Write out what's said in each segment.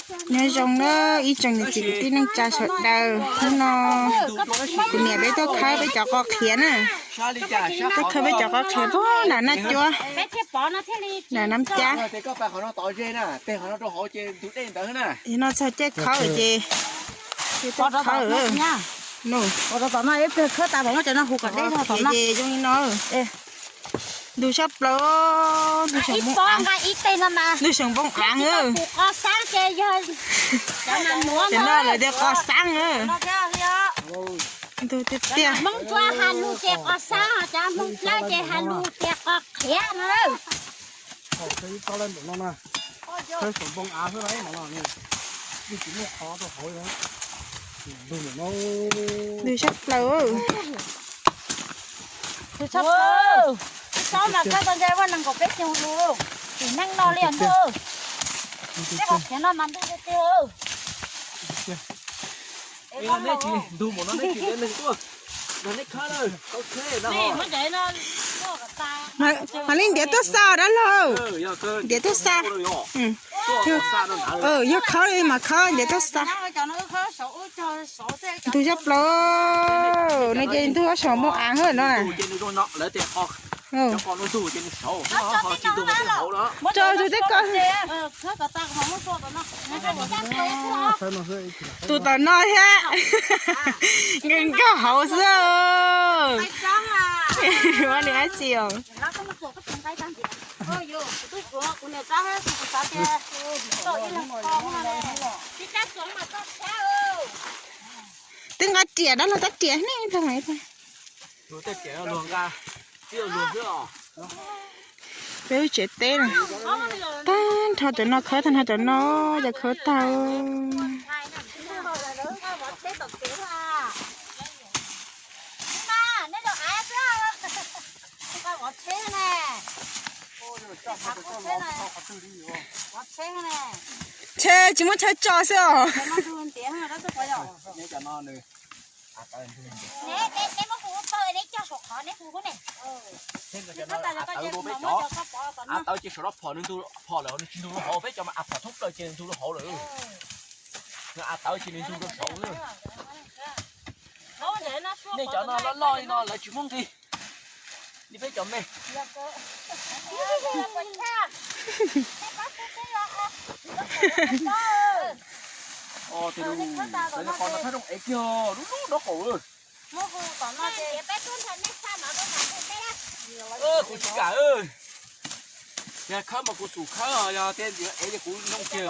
Nyob zoo na ib tsoom niam txiv kwv tij neej tsa sawv daws, hnub no kuv niam peb tuaj khawb peb cov qos qhiav na. Tuaj khawb peb cov qos qhiav puag nram Naj Cuab, nram Naj Cab. No txog caij khawb ces, khawb. Ntug sab plaws, ntug xyoo npoo av, ntug xyoo npoo av. Cov no lawv tias qos xab na. Ntug tiag tiag. Hmoob Tsuab has lus ces qos xab, cov Hmoob Dlawb ces has lus tias qos qhiav no. Ntug sab plaws. Tus tshaj plaws, tus tshaj mas koj tau ntshe vaj nees nkaum peb xyoos lus, tus neej no li os ntuj. Peb qos qhiav no mas ntug tiag tiag. Mam li ntiav tuaj xa dab laug. Ntiav tuaj xa. Yog khawb li mas khawb, ntiav tuaj xa. Ntug sab plaws. No ces ntug ob saum npoo av hwb no na. Tso tus teb ko. Tus tom no thiab. Nkag nkag hauv xwb. Ua li dab tsi os? Twb nqa riam dab laug tab riam ne. Peb lub tsev teb na, tag nrho cov no khawb, tag nrho cov no, cov khawb tag. Ntshe tsis muaj chaw tso xwb os. Av tawv ces saum no phom, nws ntug phom lawm, nws tsis ntug lub hauv, peb cov mas av phom thoob plaws ces nws ntug lub hauv lawm. Av tawv ces nws ntug rau saud. Nej cov no loj loj li no lawv tsis muaj nqis. Li peb cov me. Qos no thab rooj ev kiag lub lub nraub qaum. Kuv tsis kam. Yog khawb mas kuv xum khawb, yog tias ev ces kuv nyooj kiag.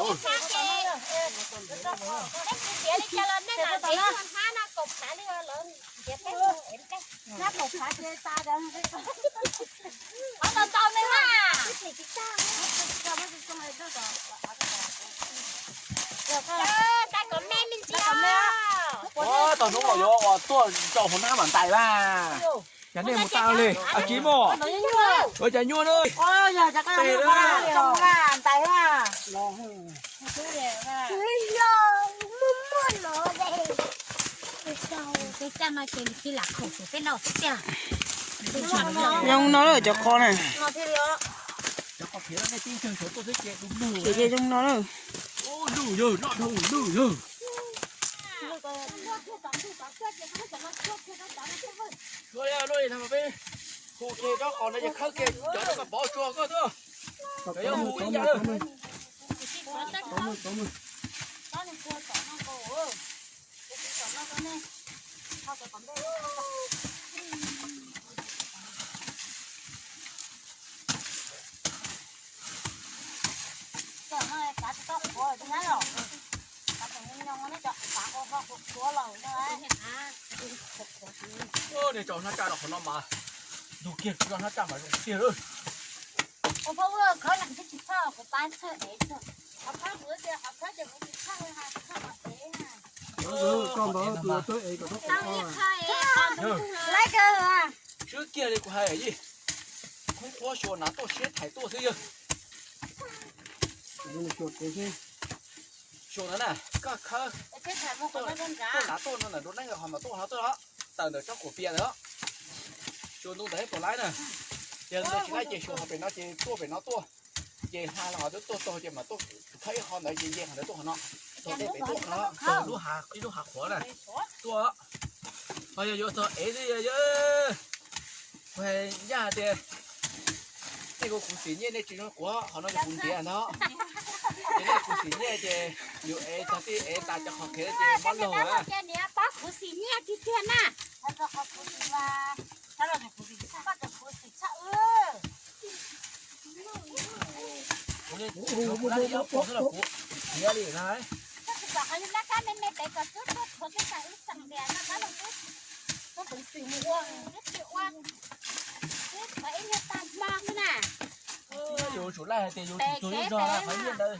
Ua tau hnub los yuav ua tuaj rau hauv nab mam ntais mas. Cov nej mus tau li, a tsis muaj. Ua cas nyuaj na. Zoo no lawm cov qos na. Ces zoo no lawm. Hu kiag rab qos no ces khawb kiag cov no koj pov tsua koj tuaj. Cov yuav hu ib yam lawm. Niag tso hnab tsaj rau qhov no mas ntug kiag, tso hnab tsaj mas zoo tiag lawm. Swb kiag li kuv hais, khoob qhuab xyuas nav tuaj siab thaiv tuaj xwb yawg. Xyuas na, koj khawb tuaj nav tuaj no ntawm nruab neeb ho mas tuaj ho tuaj, tawm ntawm tsob kuam pias ntawd. Xyuas ntu ntawd pom laib na. Yog ntu tsis laib ces xyuas ho pem no ces tuaj pem no tuaj. Nce ha los ho tuaj tuaj txog ces mas tuaj thawb ib qho ntawd ces nce qhov ntawd tuaj qhov no, txog tej pem tuaj qhov no, txog lub hav, ib lub hav qhuav na, tuaj. Ho yog yuav txog ev xwb yog, kuv hais ncaj tias nej kuv khuv xim nyiaj nej tsis zoo kuv, qhov no yog kuv ntiav ntag. Ces nej khuv xim nyiaj ces yus ev txog tej ev tas cov qhov qhiav ces mob laug na. Pab khuv xim nyiaj tiag tiag na. Yus tsum laij hais tias yus tsum tug ib zog qhov nyiaj ntawd.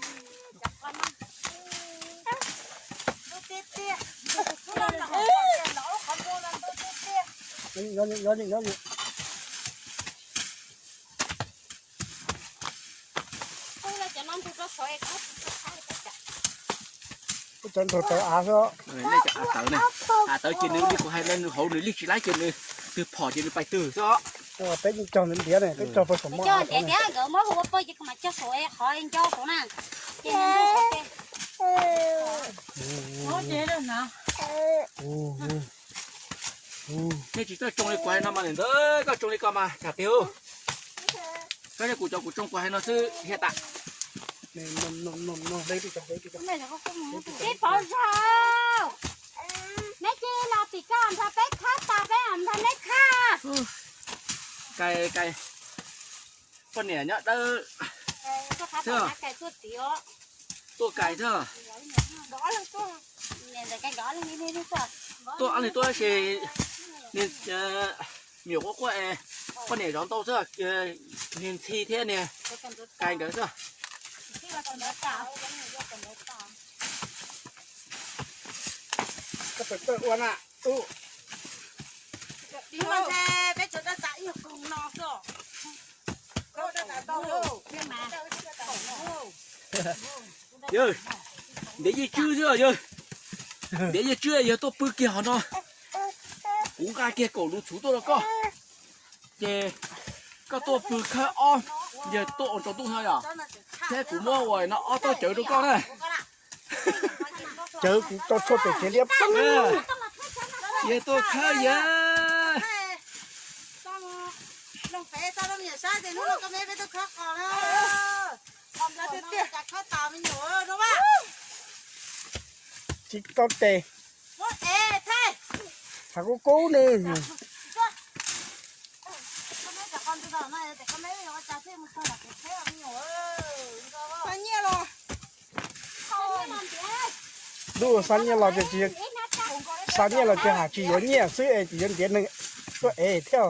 Cov ntug tawv av xwb. Av tawv ces nws li kuv hais no, nws hauv nws lig tsis laib ces nws twg phom ces nws pais twg xwb. Peb cog nws ntiav ne, peb cog pag saum maj. Nej tsis txawj tsoo li kuv hais no mas ntawd, koj tsoo li ko mas tsam tiag. Koj thiab kuv cov kuv tsoo kuv hais no xwb hiaj tas. Ib pov zog, neb cia los tim ko nrog peb khawb tas peb nrog neb khawb. Kais, kais, poj niam nyob dawb xwb. Tuaj kais xwb. Tuaj ob leeg tuaj ces niag me nyuam quaj quaj es poj niam zov ntau xwb, niag ntxhi thiab niag kais nkawd xwb. Yawg, ntiav yeej tswb xwb yawg. Ntiav yeej tswb yawg tuaj pw kiag hov no. Kuv nqa kiag kaum lus txhuv tuaj rau koj, ces koj tuaj pw khawb ob, yawg tuaj ua rau ntuj no yom. Thiab kuv muab ua no ob tog cawv rau koj na. Cawv kuv tso tshuaj pem kev liab ploog. Yawg tuaj khawb yawg. Tsis tau tes. Hav kub kub ne. Lub xa nyiaj los ces, xa nyiaj los ces has tsis yuav nyiaj xwb es tsis yuav ntiav neeg tuaj ev thiab.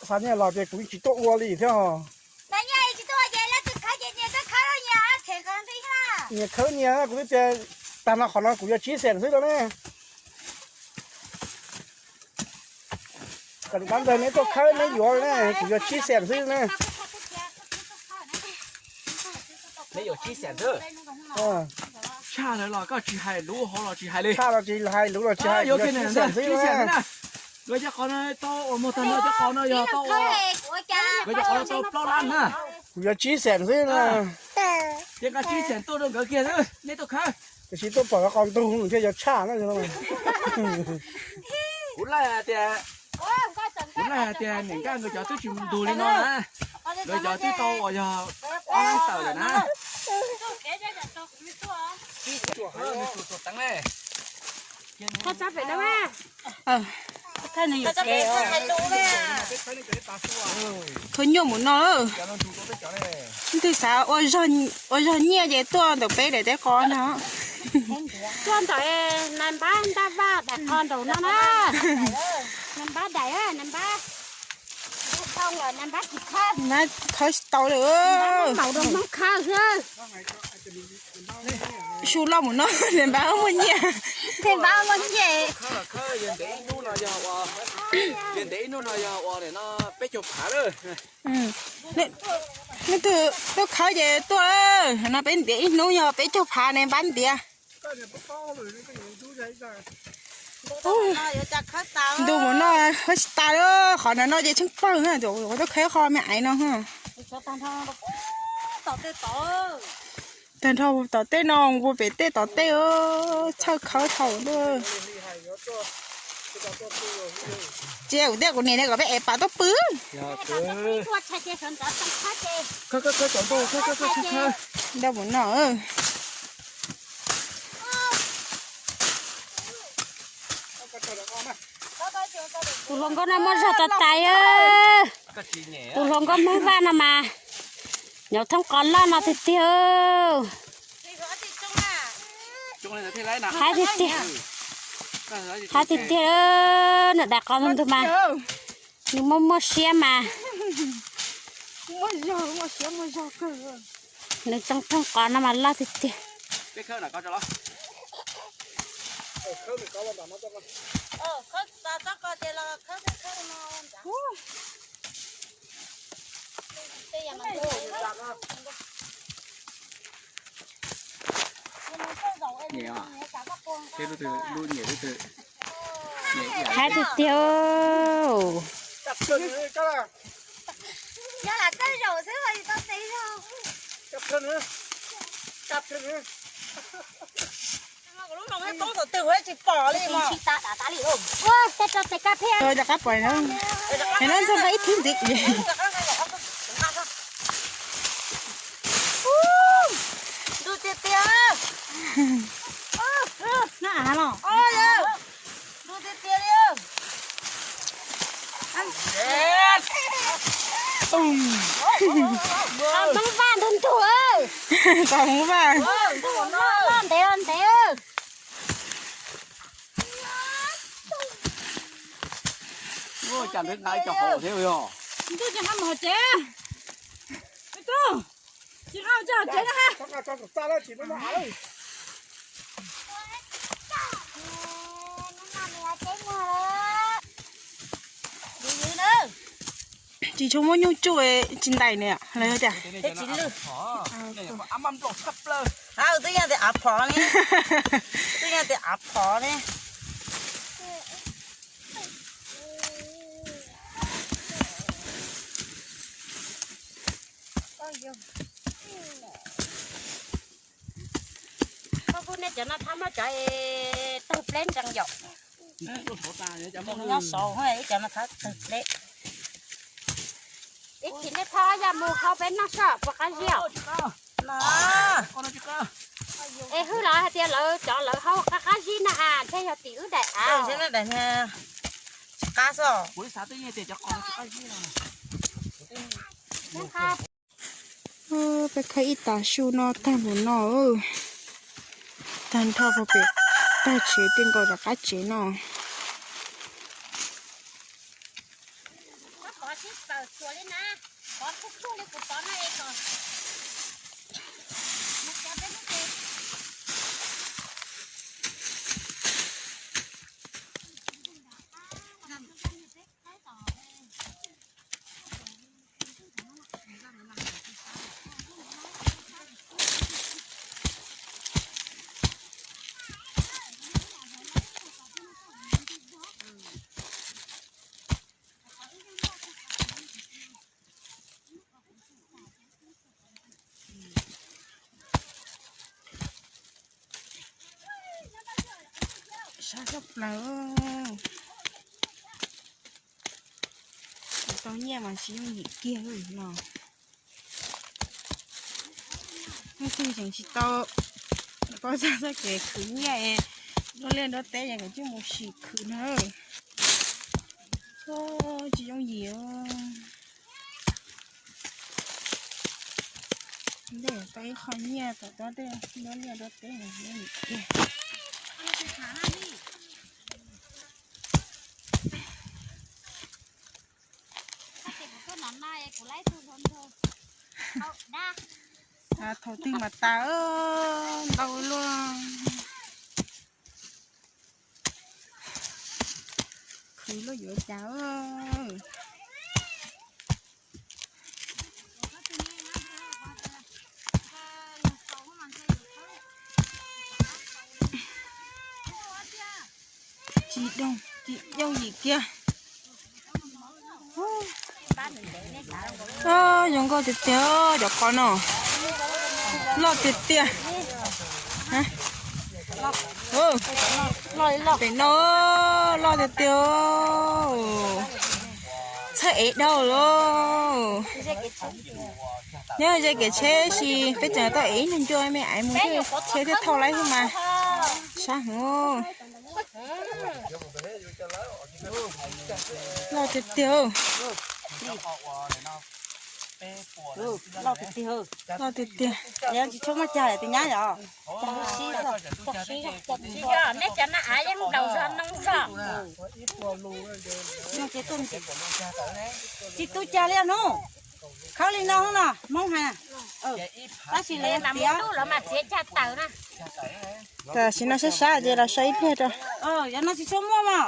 Xa nyiaj los ces kuv tsis tuaj ua li thiab. Nyias khawb nyias, kuv twb tias tag no qhov no kuv yuav tsib xees xwb no ne. Kom tab ntawd neb tuaj khawb neb yuav ne, kuv yuav tsib xees xwb ne. Neb yuav tsib xees xwb. Tshaj lawm los koj tsis hais lus hauv los tsis hais li. Tshaj los tsis hais lus los tsis hais, yuav tsib xees xwb na. Nkawd cov qos no tau uas muag tag no cov qos no yog tau ua, nkawd cov qos no tau plaub lab na. Kuv yuav tsib xees xwb na. Ces nqa tsib xees tuaj rau nkawd kiag xwb, neb tuaj khawb. Tiam sis tuaj pom qos ntug thiaj yuav tshaj na. Kuv laij hais tias, kuv laij hais tias niam nkaj nkawd cov twb tsis ntug li no na. Nkawd cov twb tau uas yog ob lab tawm lawm na. Koj tsab pem no. Khawb nyuaj mus no. Leej twg xav ua zog nyiaj ces tuaj ntawm peb daim teb qos no. Tuaj ntawm nais npab ntaj vaj daim qos nraum no na. Nais npab daim, nais npab, nais npab tsis khawb, khawb tsis tau li. Su loj mus no, nais npab muaj nyiaj, nais npab muaj nyiaj. Ntev ib hnub no yog ua, ntev ib hnub no yog ua no peb caug phav lawm. Leej twg tuaj khawb ces tuaj, no peb ntiav ib hnub yog peb caug phav ne, npab ntiav. Ntuj mus no, tsis tas li, qhov no no ces tsheej pawg na, tuaj khawb qho me aiv no. Tag nrho tom tej no mus pem tej tom tej, txhawj khawb dhau lawm. Cia kuv thiab kuv niam ne kom peb ev pas tuaj pw. Ntau mus no. Tus hluas nkauj no muaj zog tas tas. Tus hluas nkauj Hmoob Vaj no mas nyob thoob qos loj no tiag tiag. Haib tiag tiag, haib tiag tiag. Nws daim qos ntug ntug mas nws muaj muaj siab mas. Nws tsoo thoob qos no mas loj tiag tiag. Haib tiag tiag. Tsis pom li mog. Cov qab pom no, es no ntxog nqa ib thib ntxiv. Ntuj tiag tiag. Ntuj tiag tiag li. Tau Hmoob Vaj ntug ntug. Tau Hmoob Vaj. Ntev ntev. Cas nqaij cov hauv thiab os. Ntuj, tsis nqa mus hauv tsev. Tsis nqa mus hauv tsev na ha. Tsis tshua muaj nyuj tsuj tsis ntais ne los yog tias. Twb yog tias av phom ne, twb yog tias av phom ne. Koj kuj nej cov no thab muab cov tawg pleb ntsees yom. Nyob saud ib cov no thab tawg pleb. Ib chim nej thab yam mus hau peb noj soj puas qab zib os? Es hwj los hais tias lawv cov lawv hau qab qab zib na ha, thiaj yog tim wb daim av. Peb khawb ib tas su no tag mus no, tag nrho pem tag tsev tej nkaus rov qab tsev no. Sab tshaj plaws. Tau nyiaj mas tsis yooj yim kiag no. Leej twg tseem tsis tau paub txog txoj kev khwv nyiaj es nruab liaj nruab teb ces kawm coj mus sim khwv na. Tsis yooj yim. Ntej tau ib qho nyiaj tau tej nruab liaj nruab teb no yooj yim kiag. Thaum twg mas tas ntau luaj. Khwv luaj yuav cas. Doog, tsis yooj yim kiag. Zoo nkauj tiag tiag cov qhov no. Loj tiag tiag. Pem no loj tiag tiag. Txhawj ev dhau lawm. Nyob ze kev tsheb si peb tseem tau ev ib nus ncua me aiv mus thiaj, tsheb thiaj thauj laib xwb mas. Sab heev. Loj tiag tiag. Loj tiag tiag. Tsis tshua muaj cag tus nyab yom. Tsis yog, neb cov no av yeej nplaum zog noo zog. Tsis tu cag li hnub. Khawb li no no Hmoob hais. Tab sis lawv txiav, lawv mas txiav cag tawm na. Tam sim no sab sab ces los so ib pliag rau. Yog no tsis tshua muaj mas.